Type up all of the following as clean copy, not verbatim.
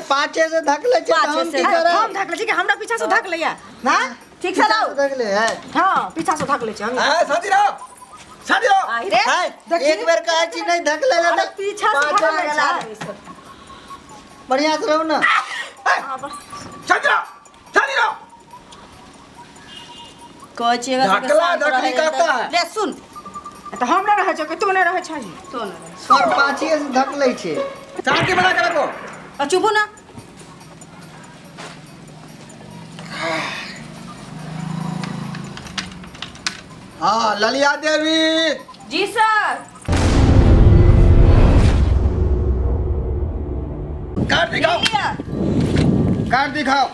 पाँचे से धकले छै तऽ पाछे हम से की करब? हम धकले छी कि हमरा पीछा से धकले या ना ठीक से पीछा रहू से धकले है हाँ पीछा से धकले छी हम ए शांति रहो, शांति रहो। आई रे है देखी। एक बेर कहै छी नहीं धकले ले अरे तऽ पीछा से पाँचे धकले से छै। बढ़िया से रहू ना हाँ, बस। शांति रहो, शांति रहो। कहै छियै एकरा सबके धकला शान्त धकली रहै लए करता है। ले सुन तऽ हम नहि रहै छियै कि तू नहि रहै छही तो न रह। सर पाँचे से धकले छै शांति बना के रखो। आ चुपू ना। हाँ ललिया देवी। जी सर। कार्ड दिखाओ, कार्ड दिखाओ।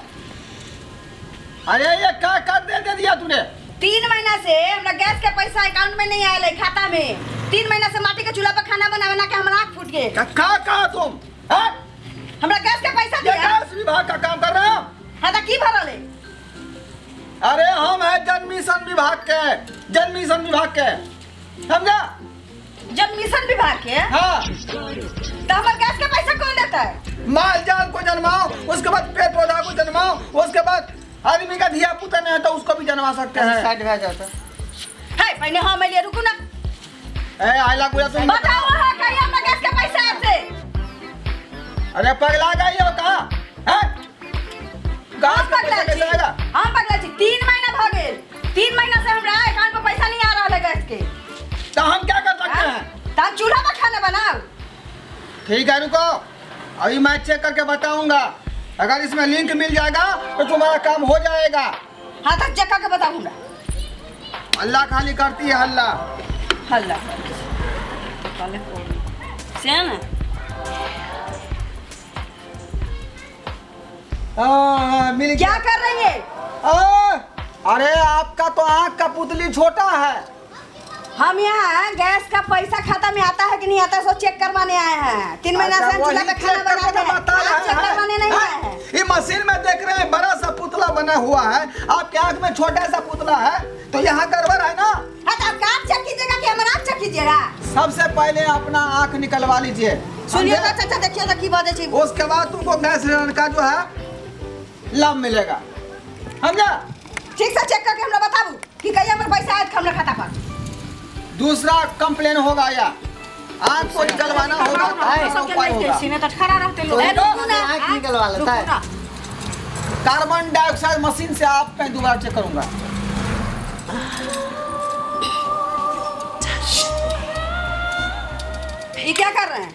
अरे ये का कार्ड दे दे दिया तूने? 3 महीना से हमरा गैस के पैसा अकाउंट में नहीं आयल है खाता में। 3 महीना से माटी के चूल्हा पर खाना बना बना के हमरा आँख फूट गए। का का कहा तुम? हैं? हमरा गैस के पैसा ये दिया। गैस विभाग का काम कर रहे हो? हाँ तो की भरल है? अरे हम है जन मिशन विभाग के, जन मिशन विभाग के, समझा? जन मिशन विभाग के? हाँ। तो हमारे गैस का पैसा कौन देता है? माल जाल को जन्माओ, उसके बाद पेड़ पौधा को जन्माओ, उसके बाद आदमी का धिया पुता नहीं है तो उसको भी जन्मा सकते हैं। साइड भए जाओ तो। है पहले हम लिए रुकू ना। ए आइला गुया तुम बताओ हाँ कहीं हमरा गैस का पैसा ऐसे। अरे पगला गई हो कहाँ? हैं? गैस हम का पगला पैसा छी, कैसे आएगा? हम पगला छी। 3 महीना भ गेल, 3 महीना से हमरा अकाउंट पर पैसा नहीं आ रहा है गैस के। तो हम क्या कर सकते हैं? तो हम चूल्हा पर खाना बनाओ। ठीक है रुको, अभी मैं चेक करके बताऊंगा। अगर इसमें लिंक मिल जाएगा तो तुम्हारा काम हो जाएगा। हाँ तो चेक करके बताऊंगा। अल्लाह खाली करती है हल्ला। हल्ला से ना। हाँ, मिल गया। क्या कर रही है? अरे आपका तो आँख का पुतली छोटा है। हम यहाँ गैस का पैसा खाता में आता है कि नहीं आता है सो चेक करवाने आए हैं। 3 महीना से अच्छा, हम चूल्हा वही पे खाना चेक करके बनाते हैं। बता आप रहे चेक हैं। करवाने नहीं हाँ, आए हैं। ये मशीन में देख रहे हैं बड़ा सा पुतला बना हुआ है, आपके आंख में छोटा सा पुतला है, तो यहाँ गड़बड़ है ना। हाँ, तो आप कार्ड चेक कीजिएगा कि हमारा आँख चेक कीजिएगा? सबसे पहले अपना आँख निकलवा लीजिए। सुनिए समझे? तो चाचा, देखिए तो की बात है। उसके बाद तुमको गैस सिलेंडर का जो है लाभ मिलेगा, समझा? ठीक से चेक करके हमरा बताबू कि कहिया हमर पैसा आयत हमरा खाता पर। दूसरा कंप्लेन होगा या आँख को निकलवाना होगा, तो सबके उपाय लइके होगा। छी, नहि तऽ खड़ा रहते लोग। तो ए, रुकू ना। आँख निकलवा लेता है। रुकू ना। कार्बन डाइऑक्साइड मशीन से आप मैं दोबारा चेक करूंगा। ये क्या कर रहे हैं?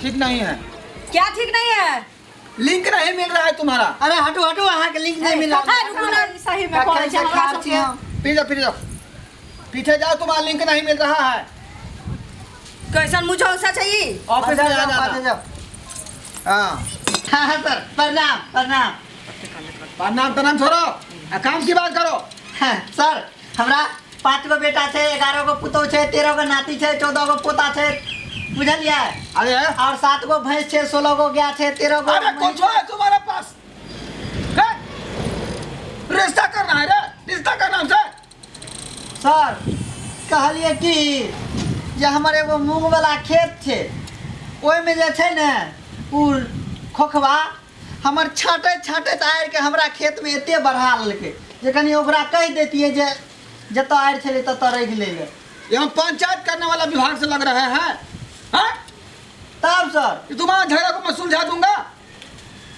ठीक नहीं है। क्या ठीक नहीं है? लिंक नहीं मिल रहा है तुम्हारा। अरे हटो हटो, अहाँ के लिंक नहीं मिल रहा। है, रुकू ना। सही में कहै छै कखन से हमरा खाब सबके। छी हम। पीछे जाओ, पीछे जाओ, पीछे जाओ, तुम्हारा लिंक नहीं मिल रहा है। कैसन मुझौसा चाहिए? ऑफिस में आ पाछे जाओ, जाना। पाछे जाओ। हाँ। हाँ हाँ सर, प्रणाम प्रणाम। प्रणाम प्रणाम छोड़ो, आ काम की बात करो। हाँ, सर हमरा 5 गो बेटा छै, 11 गो पुतोह छै, 13 गो नाती छै, 14 गो पोता छै, बुझलियै? अरे और 7 गो भैंस छै, 16 गो गाय छै, 13 गो अरे महींस कुछ है तुम्हारे पास? है? रिश्ता करना है रे, रिश्ता करना हमसे। सर कहलियै कि जे हमर एगो मूंग वाला खेत छै, ओहिमे जे छै ने उ खोखबा हमर छाँटैत छाँटैत आड़िके हमरा खेतमे एते बढ़ा लेलकै जे कनि ओकरा कहि दैतियै जे जतऽ आड़ि छलै ततऽ राखि लै लए। ये हम पंचायत करने वाला विभाग से लग रहे हैं, हैं? तब सर ये तुम्हारा झगड़ा को मैं सुलझा दूंगा।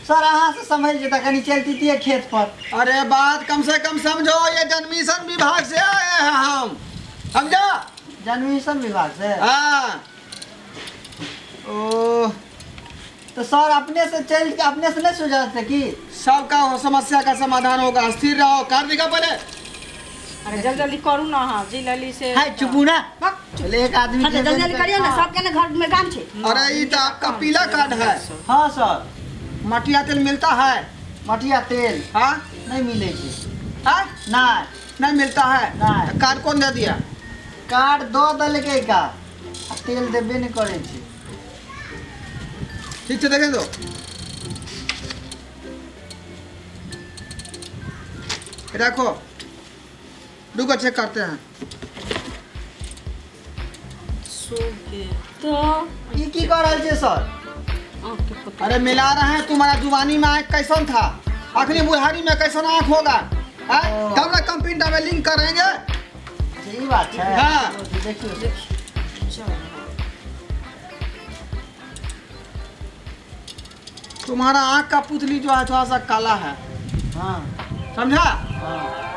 सर अहाँ से समझ जेता कनि चलतियै खेत पर। अरे बात कम से कम समझो, ये जनमिशन विभाग से आए हैं हम, समझा? जनमिशन विभाग से? हाँ। ओ तो सर अपने से चल के अपने से नहीं सुझाते की? सबका समस्या का समाधान होगा, स्थिर रहो। कार्य दिखा पहले। अरे जल्दी जल्दी करू ना अहाँ, जी लली से। है चुपू ना, चले एक आदमी हाँ, तो के जल्दी जल्दी करियो ना, सबके ना घर में काम छै। अरे ये तो आपका पीला कार्ड है। हाँ सर। मटिया तेल मिलता है? मटिया तेल? हाँ। नहीं मिले छै। हाँ? नहीं। नहीं मिलता है? नहीं। तो कार्ड कौन दे दिया? कार्ड दऽ देलकै का, आ तेल देबे नहीं करै छै। ठीक से देखें तो रखो। रुको चेक करते हैं। के तो ई की कह रहल छै सर? आँख के पता। अरे मिला रहे हैं, तुम्हारा जुबानी में आँख कैसन था, अखनी बुढ़ारी में कैसन आँख होगा, हैं? ओ। तब ना कंप्यूटर में लिंक करेंगे। ई बात छै। हाँ। देखियौ। चल। तुम्हारा आँख का पुतली जो है थोड़ा सा काला है। हाँ। समझा? हाँ।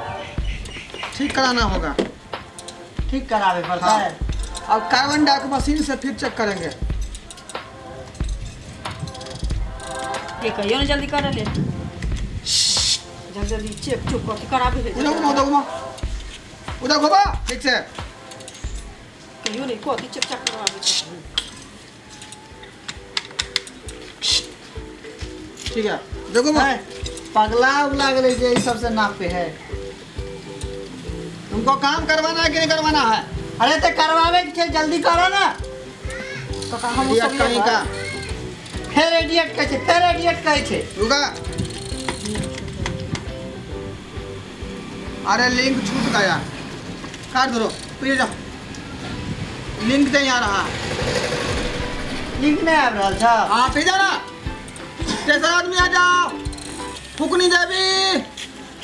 ठीक कराना होगा। ठीक कराबे पड़ता हाँ। है। अब कार्बन डाइऑक्साइड मशीन से फिर चेक करेंगे। के कहियो ने जल्दी कर ले, जल्दी जल्दी चेक चुक कथी कराबे है। उधर घुमाओ, उधर घुमाओ, उधर घुमाओ ठीक से। कहियो ने कथी चेक चाक करवाबे है। ठीक है, देखो घुमाओ। है, पगला उगला गेलै जे ई सबसे नापे है। तुमको काम करवाना है कि नहीं करवाना है? अरे तो करवावे के छै, जल्दी करो ना। तो का हम इडियट सब कहीं का। फेर इडियट कहै छै, फेर इडियट कहै छै। रुका, अरे लिंक छूट गया, काट दो, पीछे जाओ, लिंक नहीं आ रहा। लिंक नहि आबि रहल छ? हाँ, पीछे जाओ ना, तेसर आदमी आ जाओ, फुकनी देवी।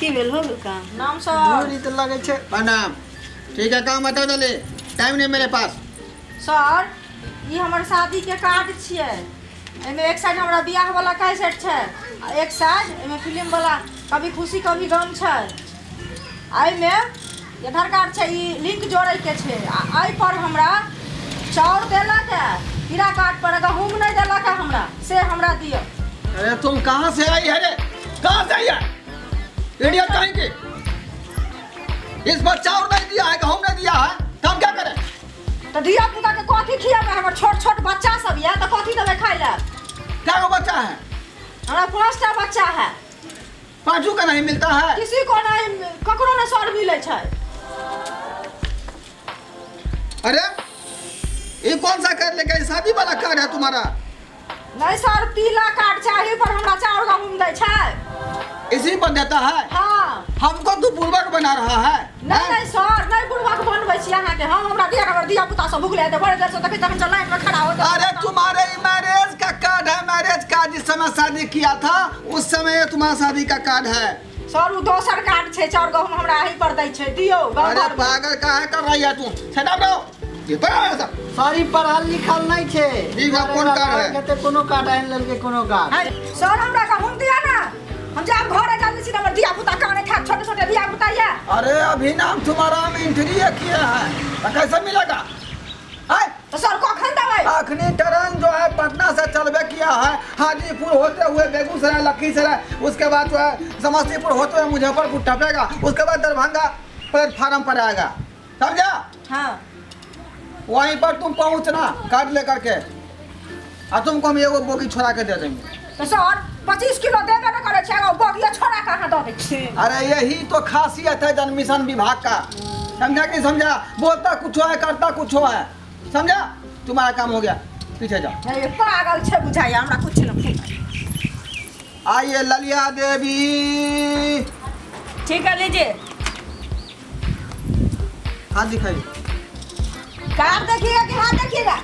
की भेल, हो गेल काम? नाम सर। दूर ई तऽ लगै छै। प्रणाम। ठीक है, काम बताओ जल्दी, टाइम नहीं मेरे पास। सर, ई हमर शादी के कार्ड छियै। एहिमे एक साइड हमरा बियाह वाला कैसेट छै आ एक साइड एहिमे फिल्म वाला कभी खुशी कभी गम छै। आ एहिमे आधार कार्ड छै, ई लिंक जोड़ै के छै। आ एहि पर हमरा चाउर देलक है पीरा कार्ड पर, गहूँम नहि देलक है हमरा, से हमरा दिअ। अरे तुम कहाँ से आई है रे, कहाँ से आई है इडियट कहीं की? इस बार चावल नहीं दिया है, गेहूं नहीं दिया है, तो हम क्या करें? तऽ धिया पुता के कथी खियाबै? हमर छोट छोट बच्चा सब यऽ, तऽ कथी देबै खाइ लए? क्या गो बच्चा है? हमरा 5टा बच्चा है। पाँचों का नहीं मिलता है? किसी को नहीं, ककरो नहि सर मिलै छै। अरे ये कौन सा कार्ड लेके आई? शादी वाला कार्ड है तुम्हारा? नहीं सर, पीला कार्ड चाही पर हमरा चाउर गहूम दै छै। इसी पर देता है? हाँ। हमको तू बुड़बक बना रहा है? नहीं। हैं? नहीं सर, नहीं बुढ़बाक बनबै छी अहाँके हम। हमरा दिया, हमर धिया पुता सब भुखले हेतै बड़े देर से, देखै तखन से लाइन में खड़ा हो। अरे तुम्हारे ये मैरिज का कार्ड है, मैरिज का। जिस समय शादी किया था उस समय ये तुम्हारा शादी का कार्ड है। सर, उ दोसर कार्ड छै, चाउर गहूम हमरा एही पर दै छै, दियौ गाँव अरे घरमे। पागल काहे कर रही है तू? सेट अप रहो, ये पर आओ सब। सॉरी, पढ़ल लिखल नहि छै। ई बाप कोन कार्ड है? कते कोनो कार्ड आनि लेलकै, कोनो कार्ड। है, सर, हमरा गहूम दिया ना, हम जाब घरे जल्दी छी, हमर धिया पुता काने खाक, छोटे छोटे धिया पुता ये। अरे अभी नाम तुम्हारा हम एंट्री किया है तो कैसे मिलेगा, हैं? तऽ सर, कखन देबै? अखनी ट्रेन जो है पटना से चलबे किया है, हाजीपुर होते हुए बेगूसराय, लखीसराय, उसके बाद जो है समस्तीपुर होते हुए मुजफ्फरपुर टपेगा, उसके बाद दरभंगा प्लेटफार्म पर आएगा, समझा? हाँ। वहीं पर तुम पहुंचना कार्ड लेकर के, और तुमको हम एगो बोगी छोड़ा के दे देंगे। तऽ सर, 25 किलो देबे नहि करै छै, एगो बोगिया छोड़ा कहाँ दऽ दै छी? अरे यही तो खासियत है जनमिशन विभाग का, समझा कि नहीं समझा? बोलता कुछ है, करता कुछ है, समझा? तुम्हारा काम हो गया, पीछे जाओ। हे, पागल छै बुझाइया, हमरा कुछ नहि। आइए ललिया देवी। ठीक है, लीजिए। हाथ दिखाइए। कार्ड देखिएगा कि हाथ देखिएगा?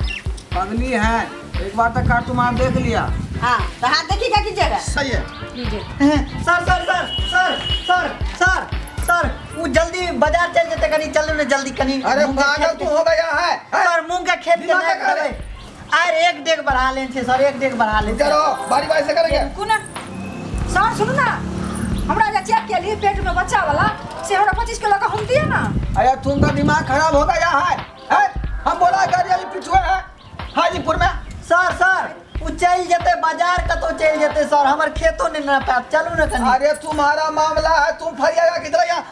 पगली है, एक बार तक कार्ड तुम्हारा देख लिया। हाँ, तो हाथ देखिएगा कीजिएगा। सही है। लीजिए। Sir sir sir sir sir sir sir, ओ जल्दी बाजार चल जेतै, कनी चलू ने जल्दी कनी। अरे मूंग के पागल खेत तू हो गया है, हैं? सर, मूंग के खेत के दिमाग नापि का देबै। आर एक डेग बढ़ा लेन छै सर, एक डेग बढ़ा लेन छै। चलो बारी बारी से करेंगे। रुकू ना सर, सुनू ना, हमरा जे चेक केली पेट में बच्चा वाला, से हमरा 25 किलो गहूम दिअ ना। अरे तुमका दिमाग खराब हो गया है, हैं? हम बोला गाड़ी अभी पिछुए है हाजीपुर में। सर सर, ओ चलि जेतै बाजार, कतौ चलि जेतै सर, हमर खेतो नहि नापायत, चलू ने कनी। अरे तुम्हारा मामला है, तुम फरियागा किधर? यहाँ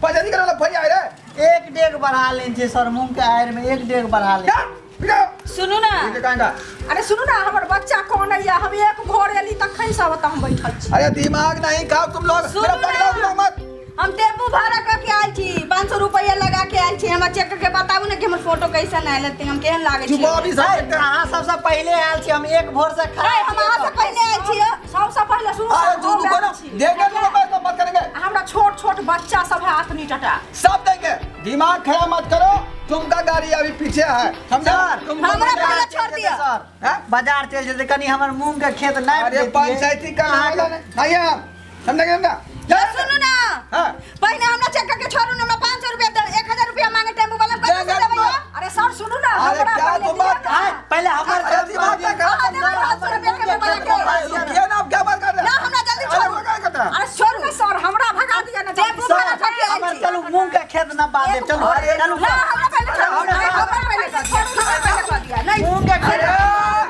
पंचायती करे वाला फरिया रे। एक डेग बढ़ा लेन छै सर, मूंग के आयर में एक डेग बढ़ा लेन। क्या पीछे सुनू ना। ये कहेगा। अरे सुनू ना, हमर बच्चा कोन यऽ, हम एक भोर एली तखन से ओतऽ हम बैठल छी। अरे दिमाग नहीं खाओ तुम लोग। सुनो मेरा ना। पगला उगला मत। हम टेम्पू भाड़ा कऽ के आयल छी, 500 रुपया लगा के आयल छी। हमरा चेक करके बताबू ने कि हमर फोटो कैसन आयल हतै, हम केहन लागै छी? चुप रहो अभी सब देखते हैं। अहाँ सबसँ पहिले आयल छी, हम एक भोर से खड़ा ए, हम अहाँ से पहिले आयल छी। सबसँ पहिले सुनू अरे सर, तू हम रुको ना, आयल छी। देख के रुको, मैं तो बात करेंगे। हमरा छोट छोट बच्चा सब है अतनी टटा। सब देंगे, दिमाग खराब मत करो, तुमका गाड़ी अभी पीछे है, समझा? सर, तुमको हमरा गाड़ी- पहले छोड़ दिया। सर हैं? बाजार चलि जेतै, कनी हमर मूंग के खेत नापि अरे देतियै। पंचायती का अहाँके- नहीं नहीं है हम, समझे कि ना? सुनू ना, हाँ। पहिने हमरा चेक करके छोड़ू ना, हमरा 500 रुपया दे, 1000 रुपया मांगे टेम्पू वाला, हम कैसे देंगे देबै तो। यौ? अरे सर सुनू ना, अरे हमरा क्या पहिले तुम दिअ बात ना। आय, पहिले हमर अरे दिमाग का खराब अहाँ देबै 500 रुपया टेम्पू वाला के। रुकिए ना, आप क्या बात कर रहे हैं? ना, हमरा जल्दी अरे छोड़ू। वो क्या करता है? अरे छोड़ू ना सर, हमरा भगा दिअ ना टेम्पू जल्दी। वाला ठकी आयल हमर छी। चलू मूंग के खेत नपा देब, चलू अरे, चलू। ना, हमरा पहिले छोड़ू, अरे, हमरा पहिले छोड़ू, हमरा पहिले कह दिया। नहीं, मूंग के खेत अरे,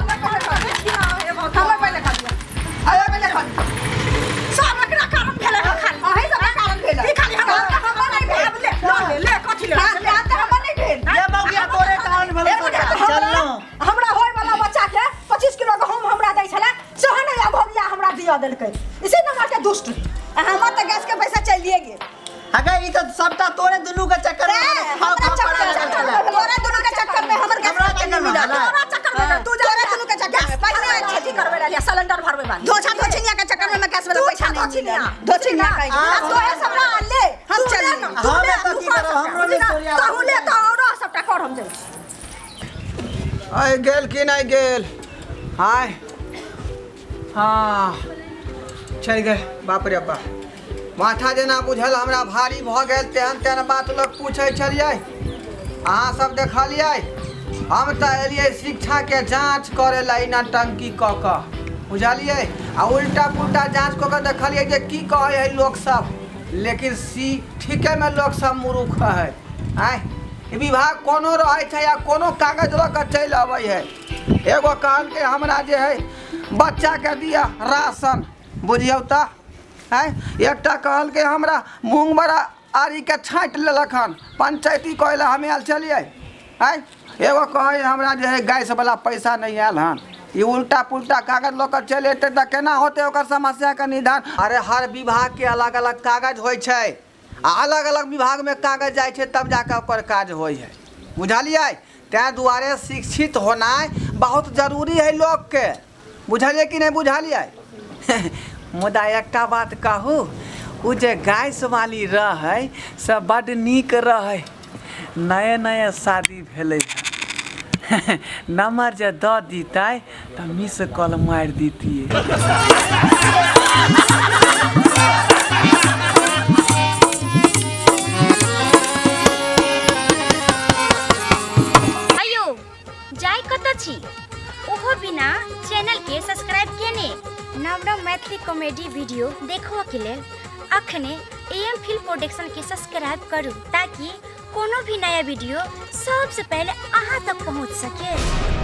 हमरा पहिले कह दिया। हमर पहिले कह दिया। अरे, पहिले कह दिया। सब एकरा कारण भेलै हँ खाली। अहीं सबके कारण भेलै। ई खाली हमरा हमर नहि भेल। ले ले ले, कथी ले? हाँ, हाँ, तऽ हमर नहि भेल। ये मौगिया तोरे कारण भेलौ एक मिनट, सबटा। हमरा- चललहुँ। हमरा होय वाला बच्चा के 25 किलो गहूम हमरा दै छलै, सेहो नहि आब भगिया हमरा दिअ देलकै। इसी नंबर के दुष्ट। आ हमर तऽ गैस के पैसा चलिए गेल। अगे ई तऽ सबटा तोरे दुनू के चक्कर में तैं, खाओ हमरा खाओ चक्कर पड़ा में लगल छलै। तोरा दुनू के चक्कर में हमर गैस हमरा के चक्कर में मिलल। भेलै। तोरा चक्कर में तू जा तोरा दुनू के चक्कर में पहिने खेती करबै रहलियै, सिलेंडर भरबै वाली। धोछा धोछिनिया के चक्कर में मैं गैस वाला तू पैसा नहीं धोछिनिया। मिलल। धोछिनिया कहि आ, आ तोहे सबरा ले हम तू ले चल ना, तू हम ले, एतऽ तू की कर करब? सबटा। हमरो नहि सोरिया तहू ले तऽ औरो सबटा कर, हम जाइ छी। आइ गेल कि नहि गेल? हाय हाँ चलि गेल। बाप रे बाप, माथा जेना बुझल हमरा भारी भऽ गेल। तेहन तेहन बात लोक पूछै छलियै, अहाँ सब देखलियै। हम तऽ एलियै शिक्षाके जाँच करै लए ई नौटंकी कऽ कऽ, बुझलियै? आ उल्टा पुल्टा जाँच कऽ कऽ देखलियै जे की कहै हइ लोकसब, लेकिन सी ठीकेमे लोकसब मूर्ख हइ। आँय, ई विभाग कोनो रहै छै आ कोनो कागज लऽ कऽ चलि अबै हइ। एगो कहलकै हमरा जे हइ बच्चाके दिअ राशन, बुझियौ तऽ। आँय, एकटा कहलकै हमरा मूँग बड़ा आरीके छाँटि लेलक हन, पंचायती कहै लए हम आयल छलियै। आँय, एगो कहै हमरा जे हइ गैसवला पैसा नहि आयल हन। ई उल्टा पुल्टा कागज लऽ कऽ चलि अयतै तऽ केना होतै ओकर समस्याके निदान? अरे हर विभागके अलग अलग कागज होइ छै आ अलग अलग विभागमे कागज जाइ छै तब जाकऽ ओकर काज होइ हइ, बुझलियै? ताहि दुआरे शिक्षित होनाइ बहुत जरूरी हइ लोकके, बुझलियै कि नहि बुझलियै? मुदा एकटा बात कहू, ओ जे गैसवाली रहै से बड्ड नीक रहै। नये नये शादी भेलै हँ, नम्बर जे दऽ दितै तऽ मिस कॉल मारि दितियै। अयो जाय कतऽ छी ओहो बिना चैनल के सब्सक्राइब केने? नव नव मैथिली कॉमेडी वीडियो देखबऽ के लेल अखने एम फिल्म प्रोडक्शन के सब्सक्राइब करू ताकि कोनो भी नया वीडियो सबसे पहले अहाँ तक पहुँच सके।